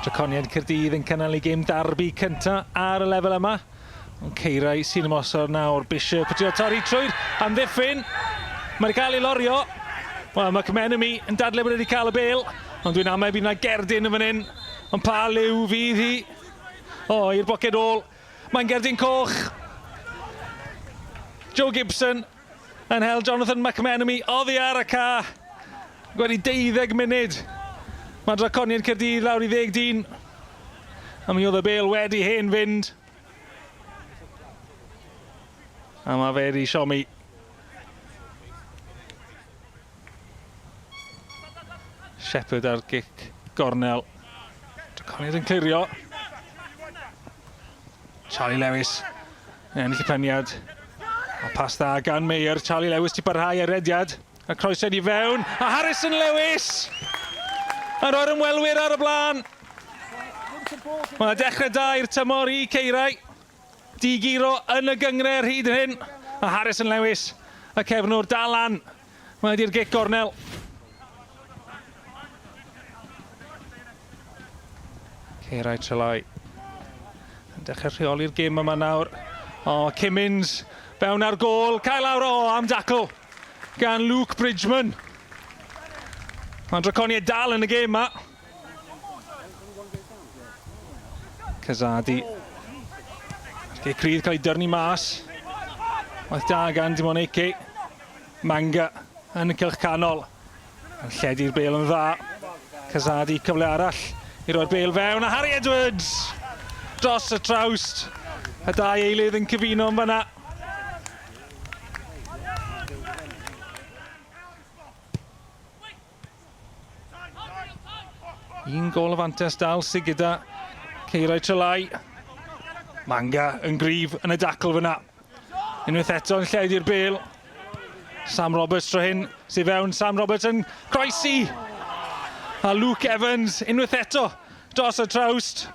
Draconiaid Caerdydd yn cynnal ei gêm darbi cynta ar y lefel yma. Ond Ceirau sy'n ymosod nawr. Bishop yn trio torri trwy'r amddiffyn. Mae wedi cael ei lorio. Wel, mae McMenemy yn dadle bod wedi cael y bel. Ond dwi'n amau bydd yna gerdyn yn fan hyn. Ond pa liw fydd hi? O, i'r boced ôl. Mae'n gerdyn coch. Joe Gibson yn hel Jonathan McMenemy oddi ar y ca. Wedi 12 munud. Mae Draconiaid Caerdydd lawr i ddeg dyn. A mi oedd y bel wedi hen fynd. A mae fe wedi siomi. Shepherd ar gic gornel. Draconiaid yn clirio. Charlie Lewis yn ennill y peniad. A pas dda gan Meyer. Charlie Lewis di barhau ar rediad. A croesiad i fewn. A Harrison Lewis yn rhoi'r ymwelwyr ar y blaen. Mae dechrau da i'r tymor i Ceirau. Di-guro yn y gynghrair hyd yn hyn. A Harrison Lewis, y cefnwr, dal lan. Mae di'r gic gornel. Ceirau Trelai. Yn dechrau rheoli'r gêm yma nawr. O, Kimmins fewn ar gôl. Cael lawr o, am dacl gan Luke Bridgman. Mae'n Draconiaid dal yn y gêm yma. Kazadi. Gic rydd cael ei dyrnu mas. Waith da gan Dimon Eke. Manga yn y cylch canol. Yn lledu'r bel yn dda. Kazadi cyfle arall i roi'r bel fewn. A Harry Edwards dros y trawst. Y dau eilydd yn cyfuno yn fanna. Un gol o fantes dal sydd gyda Ceirau Trelai. Manga yn gryf yn y dacl fyna. Unwaith eto yn lledu'r bel. Sam Roberts tro hyn sydd fewn. Sam Roberts yn croesi. A Luke Evans unwaith eto dros y trawst.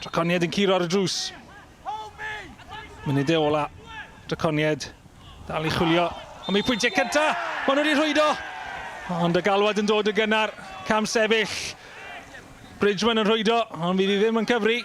Draconiaid yn curo ar y drws. Munudau ola. Draconiaid dal i chwilio am eu pwyntiau cynta. Maen nhw wedi rhwydo. Ond y galwad yn dod yn gynnar. Cam sefyll. Bridgman yn rhwydo, ond fydd hi ddim yn cyfri.